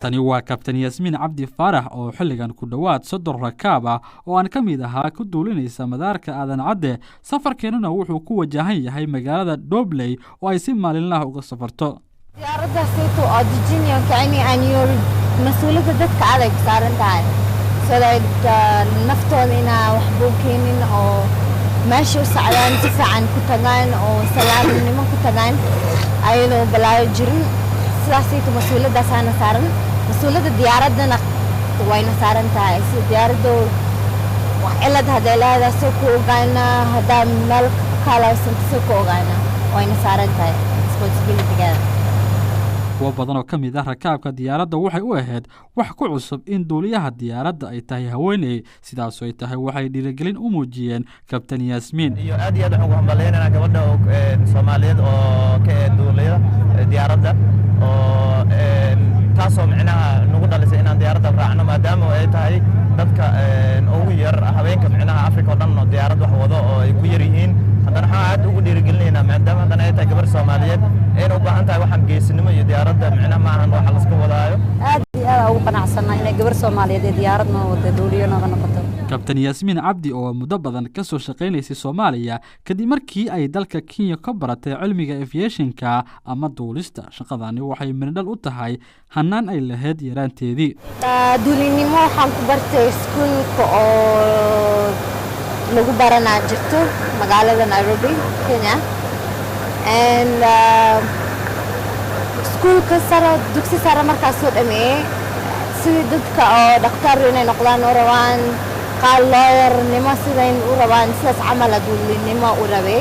Tani waa Kabtan Yaasmiin Cabdi Faarax oo xilligan ku dhowaad 30 rakaab ah oo aan ka mid ahaa ku duulinaysa madaarka Aadan Cadde. Safarkeennuna wuxuu ku wajahan yahay magaalada Dhobley oo ay si maalinlaha uga safarto. Diyaaraddaasayto oo dejinayo kicini and your mas-uuliyadda dadka aday ku saaran tahay, so that naftooda inaa waxba u keenin oo meesha u socdaan si fiican ku tagaan oo salaamnimo ku tagaan ayadoo balaayo jirin. Sidaasayto mas-uuliyadaasaana saaran, mas-uuliyadda diyaaraddana wayna saaran tahay. Si diyaaradda wax cilad hadday leedahay soo ku ogaanaa, haddaa meel ka kaalawsanta soo ku ogaanaa, wayna saaran tahay responsibilitygeeda. Kuwo badan oo ka mid ah rakaabka diyaaradda waxay u ahayd wax ku cusub in duuliyaha diyaaradda ay tahay haweeney. Sidaasoo ay tahay, waxay dhiirigelin u muujiyeen Kabtan Yaasmiin. Iyo aad iyo aad waxaan ugu hambaleynaynaa gabadha Soomaaliyeed oo ka duuliyada diyaaradda, oo taasoo micnaha nagu dhalisay inaan diyaaradda raacno, maadaama ay tahay dadka ugu yar haweenka micnaha Afrika oo dhan oo diyaarad wax wado oo ay ku yar yihiin. Haddana waxaan aad ugu dhiirigelinaynaa, maadaama haddana ay tahay gabar Soomaaliyeed ayna u baahan tahay waxaan geesinimo iyo diyaaradda micnaha maahan waxa laska wadaayo. Aad iyo aad ugu qanacsanaa inay gabar Soomaaliyeed ee diyaarad noo wada duuliyo nooga noqoto. Kabtan Yaasmiin Cabdi oo muddo badan ka soo shaqaynaysay Soomaaliya kadib markii ay dalka Kenya ka baratay cilmiga aviationka ama duulista, shaqadani waxay mirdhal u tahay hanaan ay lahayd yaraanteedii. Duulinimo waxaan ku bartay iskuulka oo lagu baranaa jirto magaalada Nairobi, Kenya, and iskuulka sare, dugsi sare markaas soo dhameeyey, sidii dadka oo dhakhtar inay noqdaan u rabaan, qaar lawyer-nimo siday u rabaan, sidaas camala duulinimo u rabay.